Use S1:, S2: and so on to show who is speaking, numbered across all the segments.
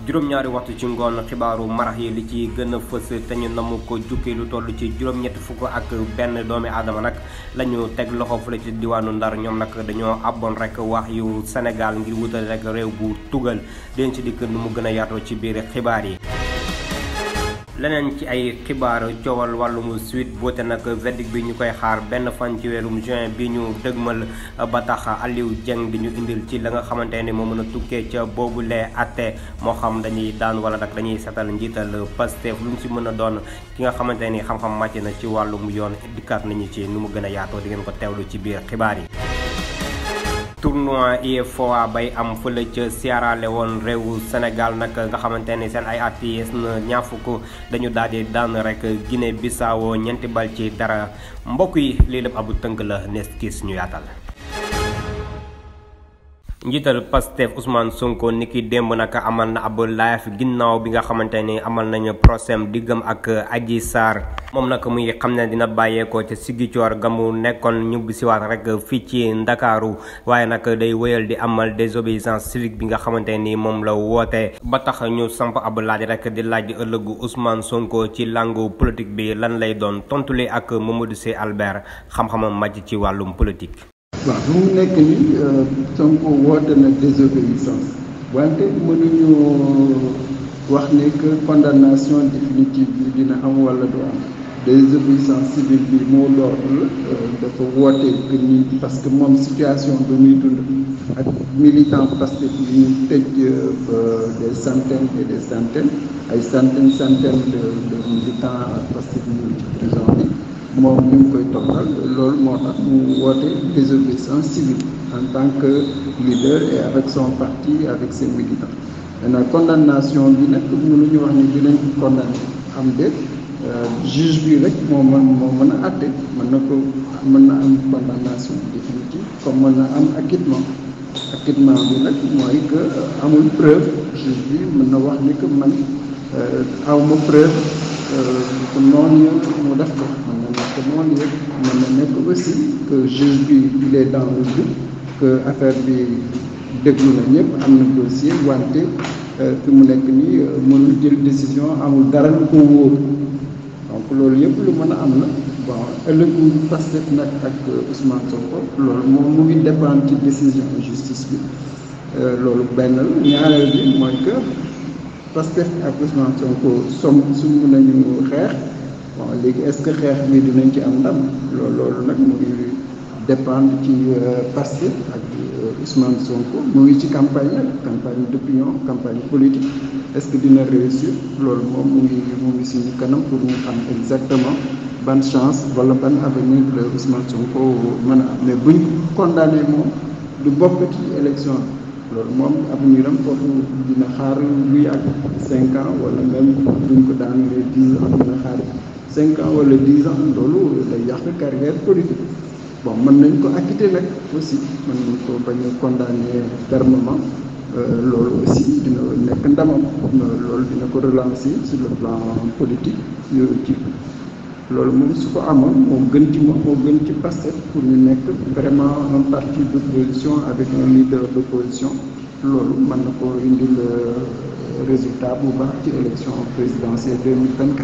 S1: juróom-ñaari waxtu ci ngoon xibaaru marax yi li ci gën a fës te ñu namu ko jukki lu toll ci juróom-ñetti fukk ak benn doomi aadama nag la ñu teg loxo fële ci diwaanu Ndar ñoom nag dañoo abboon rek wax yu Sénégal ngir wutal rek réew bu tugal den ci dikk nu mu gën a yaatoo ci biir xibaar yi. leneen ci ay xibaar coowal wàllum Sweet Beauté nag verdict bi ñu koy xaar benn fan ci weerum juin bi ñu dëgmal ba tax Aliou Dieng di ñu indil ci la nga xamante ni moo mën a tukkee ca boobule atte moo xam dañuy daan wala nag dañuy setal njiital Pastef lu mu si mën a doon ki nga xamante ni xam-xam màcc na ci wàllum yoon dikkaat nañu ci nu mu gën a yaatoo di ngeen ko teewlu ci biir xibaar yi. tournoi UEFOA bay am fële ca Sierra Leone réewu Sénégal nag nga xamante ni seen ay at yi na ñaar fukk dañu daal di daan rek Guinée Bissau ñeenti bal ci dara mbokk yi lii lépp abu tënk la nees gis ñu yaatal. njiital Pastef Ousmane Sonko niki démb nag amal na ab live ginnaaw bi nga xamante ni amal nañu procès diggam ak Adji Sarr moom nag muy xam ne dina bàyyeekoo ca Ziguinchor ga mu nekkoon ñubbi siwaat rek fii ci Ndakaaru waaye nag day wéyal di amal désobéissance civique bi nga xamante ni moom la woote ba tax ñu samp ab laaj rek di laaj ëllëgu Ousmane Sonko ci langue politique bi lan lay doon tontu li ak Mamadou Sy Albert xam-xamam màcc ci wàllum politique.
S2: waaw bu mu nekk nii Sonko woote na désobéissance wante mënuñu wax ne que condamnation définitive bi dina am wala du am désobéissance civile bi moo d'ordre dafa woote que ni parce que moom situation ba muy dund ak militant Pastef yi ñu tëj des centaines et des centaines ay centaines de militants Pastef yi prison bi moom ñu ngi koy toppal loolu moo tax mu woote désobéissance civile en tant que leader et avec son parti avec ses militants. maintenant condamnation bi nag mënuñu wax ni dinañ ko condamné am déet juge bi rek moo mën a àtte mën na am condamnation définitive comme mën na am acquittement bi nag mooy que amul preuve juge bi mën na wax ni que man awma preuve que noonu mu def ko mën na nekk noonu yëpp mën na nekk aussi que juge bi il est dans le doute que affaire bi déglu na ñëpp am na dossier wante fi mu nekk nii mënul jël décision amul dara lu ko wóor donc loolu yëpp lu mën a am na bon ëllëgu Pastef nag ak Ousmane Sonko loolu moom mu ngi dépendre ci décision justice bi loolu benn la ñaareel bi mooy que Pastef ak Ousmane Sonko suñu nañu xeex bon léegi est-ce que xeex bi dinañ ci am ndam loolu nag mu ngi dépendre ci Pastef ak Ousmane Sonko mu ngi ci campagne d'opinion campagne politique est-ce que dina réussir loolu moom mu ngi suñu kanam pour ñu xam exactement ban chance wala ban avenir la Ousmane Sonko mën a am mais buñ condamné moom du bokk ci élection loolu moom avenir am foofu dina xaar lu yàgg 5 ans wala même buñ ko daanee 10 ans dina xaar 5 ans wala 10 ans loolu day yàq carrière politique bon mën nañ ko acquitter nag aussi mën nañ ko bañ a condamner fermement loolu aussi dina nekk ndamam loolu dina ko relancer sur le plan politique ci loolu moom su ko amoon moo gën ci Pastef pour ñu nekk vraiment un parti d'opposition avec un leader d'opposition loolu mën na ko indil résultat bu baax ci élection présidentielle 2024.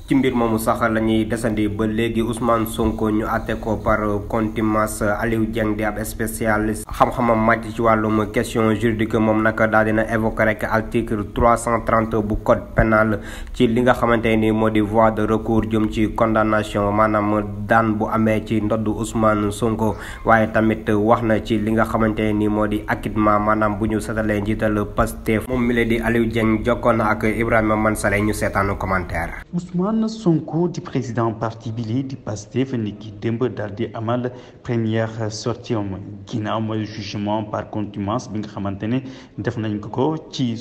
S1: ci mbir moomu sax la ñuy desandi ba léegi Ousmane Sonko ñu àtte ko par contumace Aliou Dieng di ab spécialiste xam-xamam màcc ci wàllum question juridique moom nag daal dina évoquer rek article 330 bu code pénal ci li nga xamante ni moo di voie de recours jëm ci condamnation maanaam daan bu amee ci ndodd Ousmane Sonko waaye tamit wax na ci li nga xamante ni moo di acquittement maanaam bu ñu setalee njiital Pastef moom mi la di Aliou Dieng jokkoon na ak Ibrahima Mansale ñu seetaanu commentaire.
S3: Ousmane Sonko di président parti bi di Pastef niki démb daal di amal première sortie am ginnaaw mooy jugement par contumace bi nga xamante ne def nañ ko ci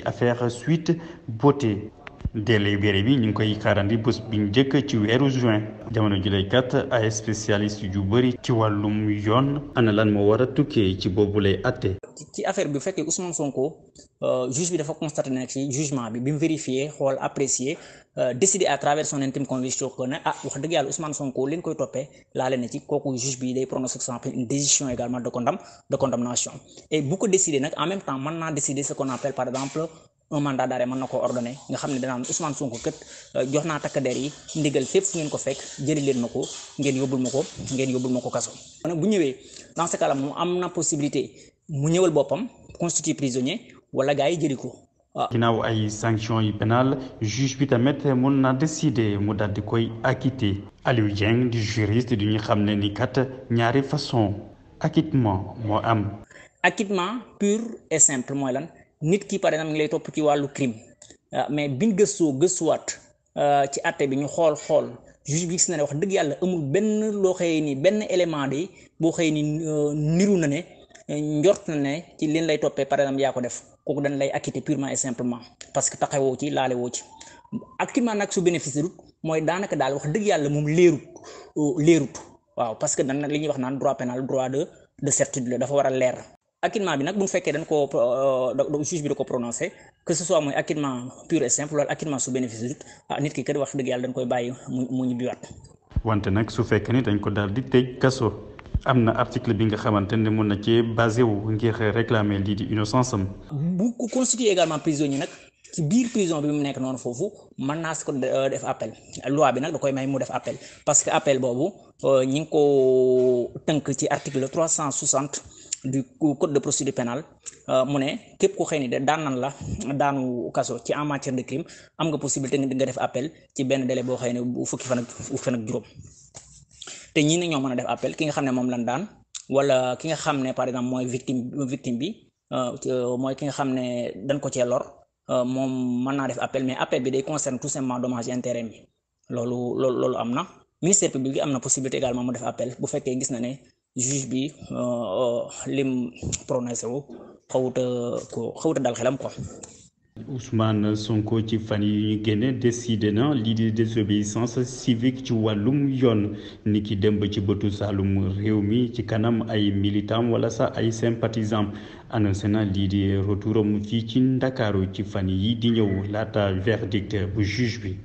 S3: affaire Sweet Beauté délibéré bi ñu ngi koy xaarandi bés bi njëkk ci weeru juin jamono jilay kat ay spécialiste yu bëri ci wàllum yoon ana lan moo war a tukkee ci boobu lay atte.
S4: ci affaire bi bu fekkee Ousmane Sonko juge bi dafa constaté ne ci jugement bi mu vérifié xool apprécié décider à travers son intime conviction que ne wax dëgg yàlla Ousmane Sonko li ñu koy toppee laale na ci kooku juge bi day prononcer une décision également de condamnation et bu ko décider nag en même temps mën naa décider ce qu'on appelle par exemple un mandat d'arrêt mën na ko ordonné nga xam ne danaan Ousmane Sonko kat jox naa takk der yi ndigal fépp fu ngeen ko fekk jëli leen ma ko ngeen yóbbul ma ko kaso. nag bu ñëwee dans ce cas là moom am na possibilité mu ñëwal boppam constitué prisonnier wala gars yi jëli ko.
S3: ginnaaw ay sanctions yu pénal juge bi tamit mun na décider mu daal di koy acquitter. Aliou Dieng di juriste di ñu xam ne ni kat ñaari façon acquittement moo am.
S4: acquittement pur et simple mooy lan. nit ki par exemple ngi lay topp ci wàllu crime mais biñ gëstuwaat ci àtte bi ñu xool juge bi gis na ne wax dëgg yàlla amul benn loo xëy ni benn élément de boo xëy ni niru na ne njort na ne ci leen lay toppee par exemple yaa ko def kooku dañ lay acquitter purement et simplement parce que taxawoo ci laale woo ci acquittement nag su bénéfice rut mooy daanaka daal wax dëgg yàlla moom leerut waaw parce que dañ li ñuy wax naan droit pénal droit de certitude la dafa war a leer. acquittement bi nag bu ñu fekkee dañ ko juge bi da ko prononcé que ce soit mooy acquittement pur et simple loolu acquittement su bénéfice nit ki kat wax dëgg yàlla dañ koy bàyyi mu ñibbiwaat.
S3: wante nag su fekkee ni dañ ko daal di tëj kaso am na article bi nga xamante ne mun na cee basé wu ngir réclamer lii di innocence am. bu
S4: ko constitué également prisonnier nag ci biir prison bi mu nekk noonu foofu mën naa si ko def appel loi bi nag da koy may mu def appel parce que appel boobu ñi ngi ko tënk ci article 360. du code de procédure pénale mu ne képp ku xëy ni de daan nan la daanu kaso ci en matière de crime am nga possibilité nga def appel ci benn délai boo xëy ne bu fukki fan ak juróom te ñii ne ñoo mën a def appel ki nga xam ne moom lan daan wala ki nga xam ne par exemple mooy victime bi mooy ki nga xam ne dañ ko cee lor moom mën naa def appel mais appel bi day concerne tout simplement dommage intérêt bi loolu am na ministère public bi am na possibilité également mu def appel bu fekkee gis na ne juge bi lim prononcé wu xawuta dal xelam quoi.
S3: Ousmane Sonko ci fan yi ñu génne décidé na lii di désobéissance civique ci wàllum yoon ni ki dem ba ci bëtu Saalum réew mi ci kanam ay militants wala sax ay sympathisants annoncé na lii di retouram fii ci Ndakaaru ci fan yi di ñëw laata verdict bu juge bi.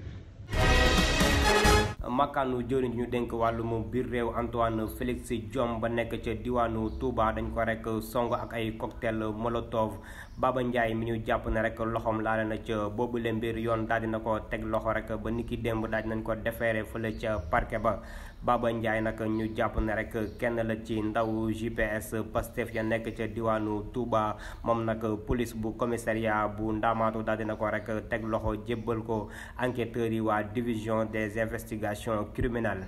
S1: makkaanu jëriñ ñu dénk wàllum biir réew Antoine Félix Diome ba nekk ca diwaanu Touba dañ ko rek song ak ay cocktail molotov Baba Ndiaye mi ñu jàpp ne rek loxoom laale na ca boobu le mbir yoon daal dina ko teg loxo rek ba niki démb daal nañ ko defeere fële ca parquet ba Baba Ndiaye nag ñu jàpp ne rek kenn la ci ndaw GPS Pastef ya nekk ca diwaanu Touba moom nag police bu commissariat bu Ndamaatu daal dina ko rek teg loxo jébbal ko enquêteurs yi waa division des investigations criminelles.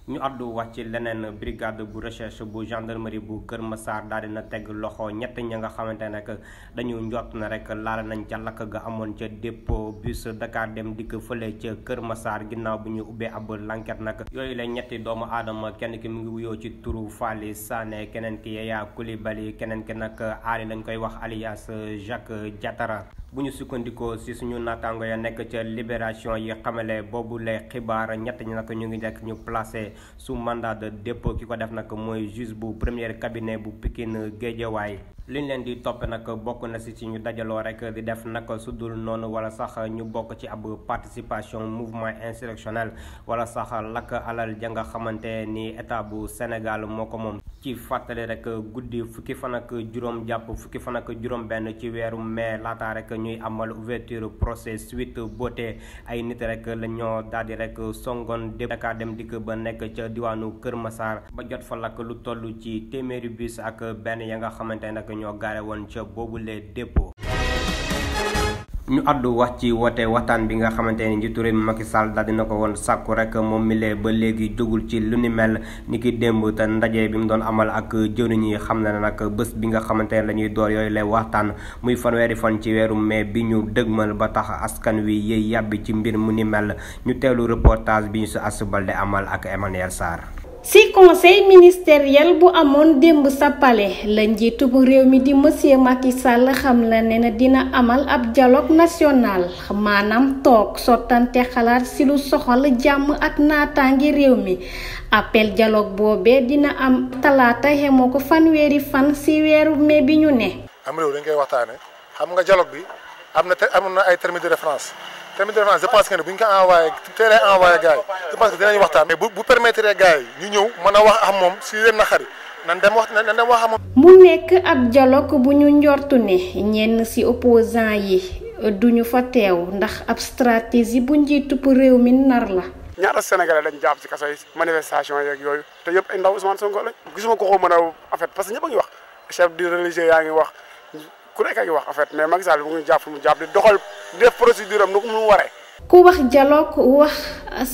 S1: ñu àddu wax ci leneen brigade bu recherche bu gendarmerie bu Kër Massar daal dina teg loxo ñett ña nga xamante ne dañu njott na rek laal nañ ca lakk ga amoon ca dépôt bus Dakar Dem Dikk fële ca Kër Massar ginnaaw bu ñu ubbee ab l'enquête nag yooyu la ñetti doomu aadama kenn ki mu ngi wuyoo ci turu Fally Sané keneen ki Yaya Coulibaly keneen ki nag Ali lañ koy wax alias Jacques Diatara. bu ñu sukkandikoo si suñu naataango ya nekk ca Libération yi xamale boobu lay xibaar ñett ñi nag ñu ngi nekk ñu placé sous mandat de dépôt ki ko def nag mooy juge bu premier cabinet bu Pikine Guédiawaye li ñu leen di toppe nag bokk na si ñu dajaloo rek di def naka su dul noonu wala sax ñu bokk ci ab participation mouvement insurrectionnel wala sax lakk alal ja nga xamante ni état bu Sénégal moo ko moom. ci fàttali rek guddi fukki fan ak juróom jàpp fukki fan ak juróom benn ci weeru mai laata rek ñuy amal ouverture procès Sweet Beauté ay nit rek la ñoo daal di rek songoon Dakar Dem Dikk ba nekk ca diwaanu Kër Massar ba jot fa lakk lu toll ci téeméeri bus ak benn ya nga xamante nag ñoo gaare woon ca boobule dépôt. ñu àddu wax ci woote waxtaan bi nga xamante ni njiitu réew mi Macky Sall daal dina ko woon sàkku rek moom mi lee ba léegi jógul ci lu ni mel ni ki démb te ndaje bi mu doon amal ak jëriñ yi xam na ne nag bés bi nga xamante ne la ñuy door yooyu lay waxtaan muy fanweeri fan ci weeru mai bi ñu dëgmal ba tax askan wi yëy yàbbi ci mbir mu ni mel ñu teelu reportage bi ñu si asubal de amal ak Emmanuel Sarr.
S5: ci conseil ministériel bu amoon démb sa palais la njiitu bu réew mi di monsieur Macky Sall xam la ne dina amal ab dialogue national maanaam toog sottante xalaat ci lu soxal jàmm ak naataangi réew mi appel dialogue boobee dina am talaata xemoo ko fanweeri fan ci weeru mai bi ñu ne.
S6: am réew dañ koy waxtaane xam nga dialogue bi am na ay termes de référence. je pense que ne bu ñu ko envoyé teelee envoyé gars yi je pense que dinañ waxtaan. mais bu permettre gars yi ñu ñëw mën a wax ak moom si leen naqari nan dem wax ak moom.
S5: mu nekk ab dialogue bu ñu njortu ne ñenn ci opposant yi duñu fa teew ndax ab stratégie bu njiitu réew mi nar la.
S7: ñaata Sénégalais dañ jàpp ci kaso yi manifestation yeeg yooyu te yëpp ay ndaw Ousmane Sonko lañ. gisuma ko mën a en fait parce que ñëpp a ngi wax chef du religieux yaa ngi wax ku nekk a ngi wax en fait mais Macky Sall bu ngi jàpp mu jàpp di doxal def procédure am nu mu waree.
S5: ku wax dialogue wax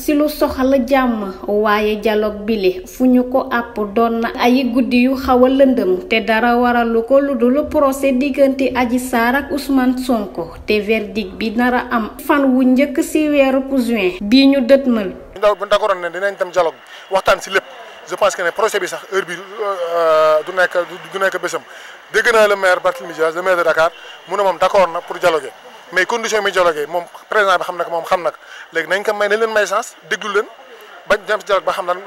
S5: ci lu soxla jàmm waaye dialogue bile fu ñu ko àpp doon na ay guddi yu xaw a lëndëm te dara waralu ko lu dul procès diggante Adji Sarr ak Ousmane Sonko te verdict bi nara am fan wu njëkk ci weeru juin bii ñu dëtmal.
S6: bu d'accord ne dinañ dem dialogue waxtaan ci lépp je pense que ne procès bi sax heure bi du nekk bésam dégg naa le maire Barthélémy Dias le maire de Dakar mu ne moom d'accord na pour dialoguer. mais condition mi dialogue moom président bi xam na ko moom xam na ko léegi nañ leen may chance déglu leen bañ dem ci dialogue ba xam lan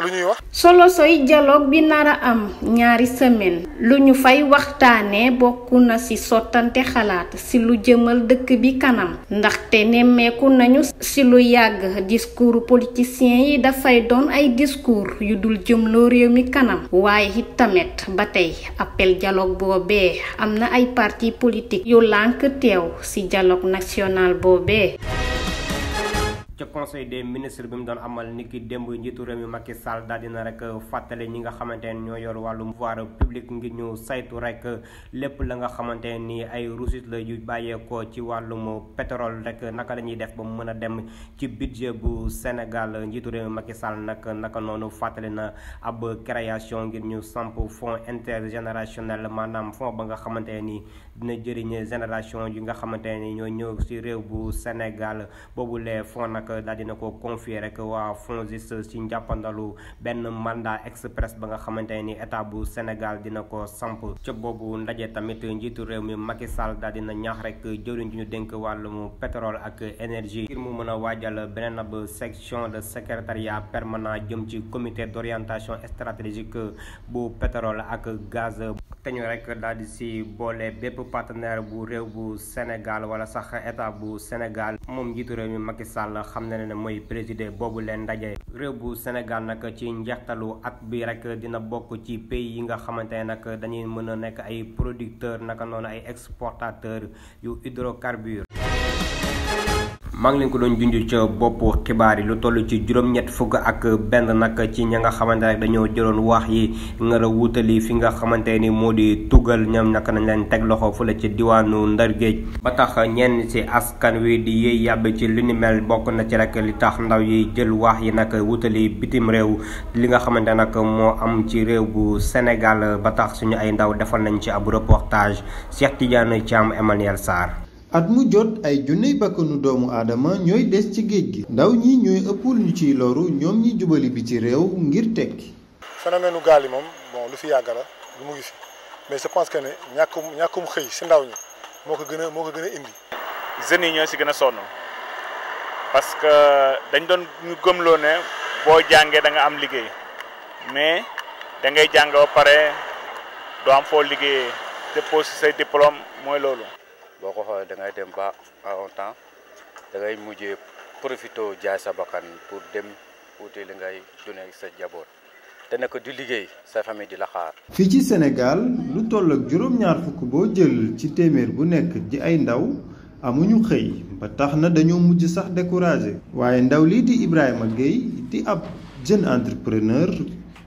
S6: lu ñuy wax. solo
S5: soy dialogue bi nar a am ñaari semaine lu ñu fay waxtaanee bokk na ci sottante xalaat ci lu jëmal dëkk bi kanam ndaxte nemmeeku nañu ci lu yàgg discours politiciens yi dafay doon ay discours yu dul jëmloo réew mi kanam waaye it tamit ba tey appel dialogue boobee am na ay parti politique yu lànk teew ci dialogue national boobee.
S1: ca conseil des ministres bi mu doon amal niki démb njiitu réew mi Macky Sall daal dina rek fàttali ñi nga xamante ne ñoo yor wàllum pouvoir public ngir ñu saytu rek lépp la nga xamante ni ay ressources la yu bàyyeekoo ci wàllum pétrole rek naka la ñuy def ba mu mën a dem ci budget bu Sénégal njiitu réew mi Macky Sall naka noonu fàttali na ab création ngir ñu samp fonds intergénérationnel maanaam fonds ba nga xamante ni dina jëriñ génération yi nga xamante ni ñoo ñëw ci réew bu Sénégal boobu les fonds nag daal dina ko confier rek waa FONSIS ci njàppandalu benn mandat express ba nga xamante ni état bu Sénégal dina ko samp ca boobu ndaje tamit njiitu réew mi Macky Sall daal dina ñaax rek jëwriñ ñu dénk wàllum pétrole ak énergie ngir mu mën a waajal beneen ab section de secrétariat permanent jëm ci comité d'orientation stratégique bu pétrole ak gaz te ñu rek daal di si boole bépp partenaire bu réew bu Sénégal wala sax état bu Sénégal moom njiitu réew mi Macky Sall xam na ne mooy président boobu leen ndaje réew bu Sénégal nag ci njeextalu at bi rek dina bokk ci pays yi nga xamante ne nag dañuy mën a nekk ay producteurs naka noonu ay exportateurs yu hydrocarbures. maa ngi leen ko doon junj ca bopp xibaar yi lu toll ci juróom-ñett fukk ak benn nag ci ña nga xamante rek dañoo jëloon wax yi nga a wutali fi nga xamante ni moo di tugal ñoom naka nañ leen teg loxo fële ci diwaanu Ndar Géej ba tax ñenn ci askan wi di yéey yàbb ci li ni mel bokk na ci rek li tax ndaw yi jël wax yi nag wutali bitim réew li nga xamante nag moo am ci réew bu Sénégal ba tax suñu ay ndaw defal nañ ci ab reportage Cheikh Tidiane Thiam Emmanuel Sarr.
S2: at mu jot ay junney bakkanu doomu aadama ñooy des ci géej gi ndaw ñi ñooy ëppul ñu ciy loru ñoom ñi jubali bi ci réew ngir tekki.
S6: phénomène gaal yi moom bon lu fi yàgg la lu mu ngi fi mais je pense que ne ñàkkum xëy si ndaw ñi moo ko gën a indi.
S8: jeunes yi ñoo si gën a sonn parce que dañ doon ñu gëmloo ne boo jàngee da nga am liggéey mais da ngay jàng ba pare doo am foo liggéeyee déposé say diplôme mooy loolu.
S9: boo ko xoolee da ngay dem ba à un temps da ngay mujjee profité jaay sa bakkan pour dem wuute li ngay dundee sa jaboot te ne ko di liggéey sa famille di la xaar.
S2: fii ci Sénégal lu toll ak juróom-ñaar fukk boo jël ci téeméer bu nekk di ay ndaw amuñu xëy ba tax na dañoo mujj sax découragé. waaye ndaw lii di Ibrahima Gueye di ab jeune entrepreneur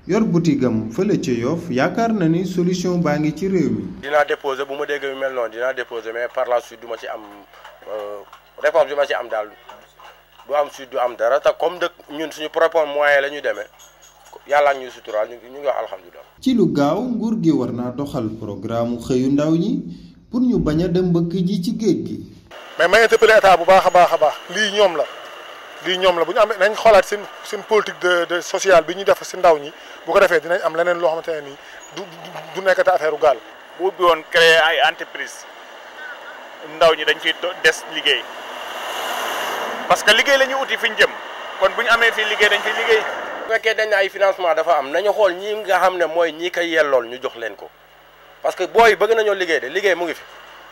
S2: yor boutique am fële ca Yoff yaakaar na ni solution baa ngi ci réew mi.
S10: dinaa déposé bu ma dégg yu mel noonu dinaa déposé mais par la suite du ma ci am réponse bi ma ci am daal du am suite du am dara te comme dëkk ñun suñu propre moyen la ñuy demee yàlla ñuy suturaal ñu ngi wax alhamdulilah.
S2: ci lu gaaw nguur gi war naa doxal programme xëyu ndaw ñi pour ñu bañ a dem mbëkk ji ci géej gi.
S6: mais may interpellé état bu baax a baax lii ñoom la lii ñoom la bu ñu amee nañ xoolaat seen politique de social bi ñu def si ndaw ñi bu ko defee dinañ am leneen loo xamante ne nii du nekkati affaire u gaal.
S8: bu ubbi woon créer ay entreprise ndaw ñi dañ fiy des liggéey parce que liggéey la ñuy uti fi ñu jëm kon bu ñu amee fii liggéey dañ fiy liggéey.
S10: bu fekkee dañ ne ay financement dafa am nañu xool ñi nga xam ne mooy ñi koy yellool ñu jox leen ko parce que booy bëgg nañoo liggéey de liggéey mu ngi fi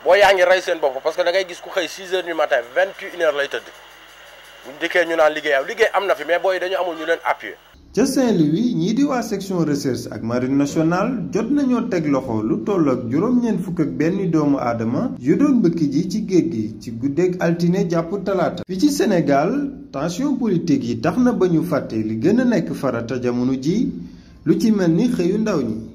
S10: boo yaa ngi rey seen bopp parce que da ngay gis ku xëy 6 heures du matin 21 heures lay tëdd bu ñu dikkee ñu naan liggéey am na fi mais booy dañu amul ñu leen appuyer.
S2: ca Saint-Louis ñii di waa section recherche ak marine nationale jot nañoo teg loxo lu toll ak juróom-ñeent fukk ak benn doomu aadama yu doon bëkk ji ci géej gi ci guddeeg altine jàpp talaata. fi ci Sénégal tension politique yi tax na ba ñu fàtte li gën a nekk farata jamono ji lu ci mel ni xëyu ndaw ñi.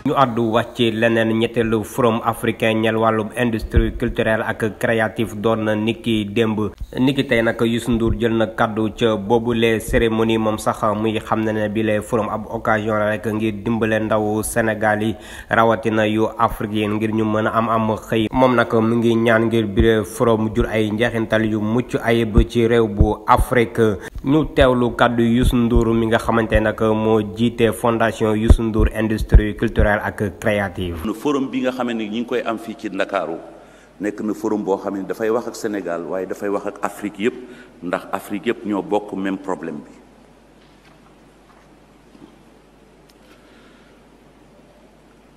S1: ñu àddu wax ci leneen ñetteelu forum africain ñel wàllum industrie culturelle ak créative doon na niki démb niki tey nag Youssou Ndour jël na kàddu ca boobule cérémonie moom sax muy xam ne bi le forum ab occasion la rek ngir dimbale ndaw Sénégal yi rawatina yu Afrique yi ngir ñu mën a am xëy moom nag mu ngi ñaan ngir bile forum jur ay njeexintal yu mucc ayib ci réew bu Afrique ñu teewlu kàddu Youssou Ndour mi nga xamante nag moo jiite fondation Youssou Ndour industrie culturelle ak créative.
S11: forum bi nga xam ne ñi ngi koy am fii ci Ndakaaru nekk na forum boo xam ne dafay wax ak Sénégal waaye dafay wax ak Afrique yëpp ndax Afrique yëpp ñoo bokk même problème bi.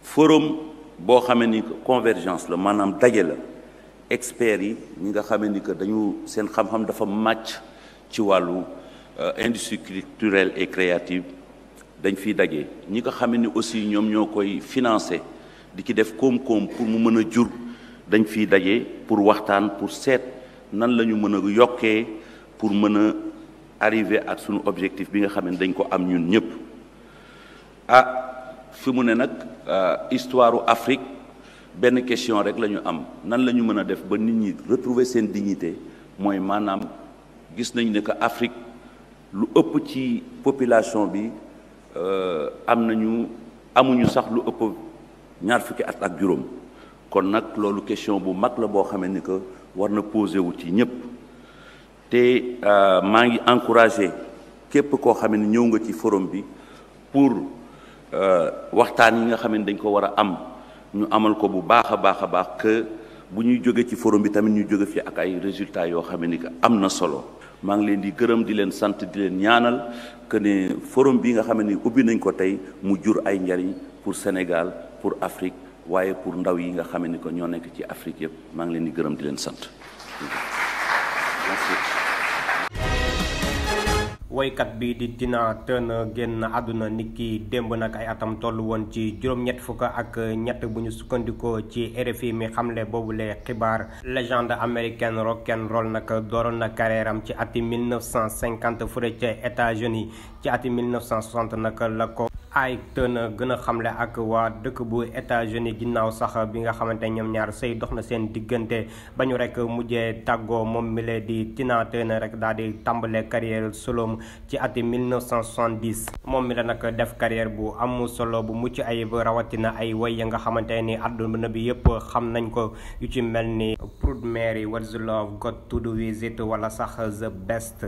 S11: forum boo xam ni convergence la maanaam daje la experts yi ñi nga xam ni que dañu seen xam-xam dafa màcc ci wàllu industrie culturelle et créative. dañ fiy daje ñi nga xam ne aussi ñoom ñoo koy financé di ci def koom-koom pour mu mën a jur dañ fiy daje pour waxtaan pour seet nan la ñu mën a yokkee pour mën a arriver ak sunu objectif bi nga xam ne dañ ko am ñun ñëpp. fi mu ne nag histoire Afrique benn question rek la ñu am nan la ñu mën a def ba nit ñi retrouver seen dignité mooy maanaam gis nañ ne que Afrique lu ëpp ci population bi. amuñu sax lu ëpp 20 fukki at ak juróom kon nag loolu question bu mag la boo xamee ni que war na posé wu ci ñëpp te maa ngi encouragé képp koo xam ne ñëw nga ci forum bi pour waxtaan yi nga xam ne dañ ko war a am ñu amal ko bu baax a baax que bu ñuy jóge ci forum bi tamit ñu jóge fi ak ay résultats yoo xam ne que am na solo. maa ngi leen di gërëm di leen sant di leen ñaanal que ne forum bi nga xam ne ubbi nañ ko tey mu jur ay njariñ pour Sénégal pour Afrique waaye pour ndaw yi nga xam ne que ñoo nekk ci Afrique yëpp maa ngi leen di gërëm di leen sant.
S1: woykat bi di Tina Turner génn àdduna niki démb nag ay atam toll woon ci juróom-ñett fukk ak ñett bu ñu sukkandikoo ci RFI mi xamle boobule xibaar. légende américaine rock and roll nag dooroon na carrière am ci ati 1950 fële ca États-Unis ci ati 1960 nag la ko Ike Turner gën a xamle ak waa dëkk bu États-Unis ginnaaw sax bi nga xamante ñoom ñaar sëy dox na seen diggante ba ñu rek mujjee tàggoo moom mi lee di Tina Turner rek daal di tàmbale carrière soloom ci ati 1970 moom mi la nag def carrière bu am solo bu mucc ayib rawatina ay way ya nga xamante ni àdduna bi yëpp xam nañ ko yu ci mel ni Proud Mary, What's Love Got to Do With It wala sax The Best.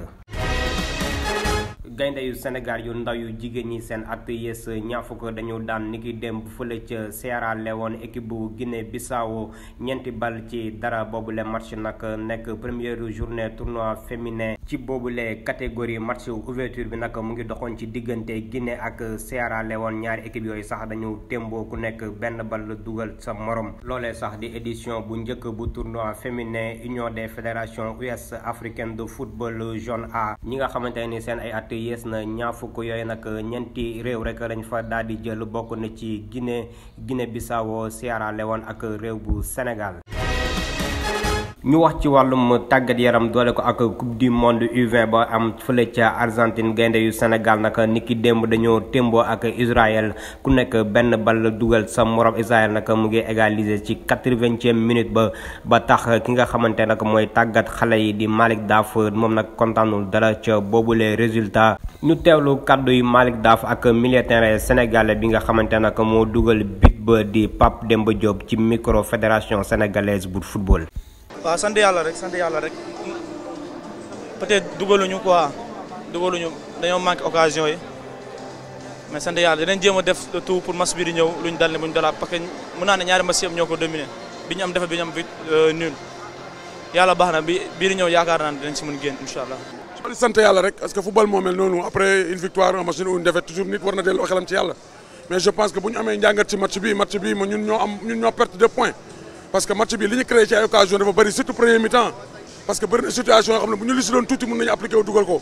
S1: gaynde yu Sénégal yu ndaw yu jigéen ñi seen at yées ñaar fukk dañu daan niki démb fële ca Sierra Leone équipe bu Guinée Bissau ñeenti bal ci dara boobule match nag nekk première journée tournoi féminin ci boobule catégorie match ouverture bi nag mu ngi doxoon ci diggante Guinée ak Sierra Leone ñaari équipe yooyu sax dañu témboo ku nekk benn bal dugal sa morom loolee sax di édition bu njëkk bu tournoi féminin Union des fédérations ouest africaines de football zone A ñi nga xamante ni seen ay at yées na ñaar fukk yooyu nag ñeenti réew rek lañ fa daal di jël bokk na ci Guinée Bissau Sierra Leone ak réew bu Sénégal. ñu wax ci wàllum tàggat yaram doole ko ak coupe du monde U20 ba am fële ca Argentine gaynde yu Sénégal nag niki démb dañoo témboo ak Israël ku nekk benn bal dugal sa morom Israël nag mu ngi égaliser ci 80e minute ba tax ki nga xamante nag mooy tàggat xale yi di Malick Daaf moom nag kontaanul dara ca boobule résultat ñu teewlu kàddu yi Malick Daaf ak milieu terrain sénégalais bi nga xamante nag moo dugal but ba di Pape Demba Diop ci micro fédération sénégalaise bu football.
S12: waaw sant yàlla rek peut-être dugaluñu quoi dañoo manqué occasion yi mais sant yàlla dinañ jéem a def le tout pour match bi di ñëw luñ dal ne buñ dalaat parce que mën naa ne ñaari match yëpp ñoo ko dominé bi ñu am defet bi ñu am nul yàlla baax na bii di ñëw yaakaar naa ne dinañ si mën génn incha allah.
S13: di sant yàlla rek parce que football moo mel noonu après une victoire un match ou une défaite toujours nit war na delloo xelam ci yàlla mais je pense que bu ñu amee njàngat ci match bi ñun ñoo perte 2 points parce que match bi li ñu créé ci ay occasion dafa bëri surtout premier mi-temps parce que bëri na situation yoo xam ne bu ñu li si doon tuuti mën nañu appliqué wu dugal ko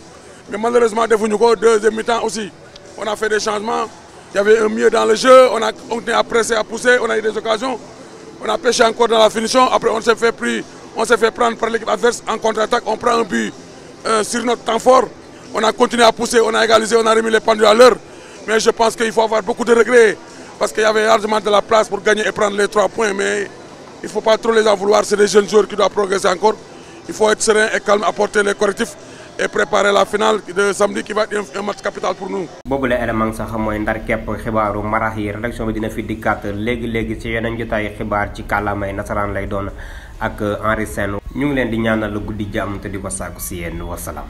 S13: mais malheureusement defuñu ko deuxième mi-temps aussi on a fait des changements il y avait un mieux dans le jeu on a continué à presser à pousser on a eu des occasions on a pêché encore dans la finition après on s'est fait prendre par l'équipe adverse en contre-attaque on prend un but sur notre temps fort on a continué à pousser on a égalisé on a remis les pendules à l'heure mais je pense qu'il faut avoir beaucoup de regrets parce qu'il y avait largement de la place pour gagner et prendre les 3 points mais il ne faut pas trop les en vouloir c'est des jeunes joueurs qui doivent progresser encore il faut être serein et calme apporter les correctifs et préparer la finale de samedi qui va être un match capital pour nous.
S1: boobule élément sax mooy ndar képp xibaaru marax yi rédaction bi dina fi dikkaat léegi ci yeneen jotaay xibaar ci kàllaamay nasaraan lay doon ak Henri Sène ñu ngi leen di ñaanal guddi jàmm te di ko sàkku si yéen wasalaam.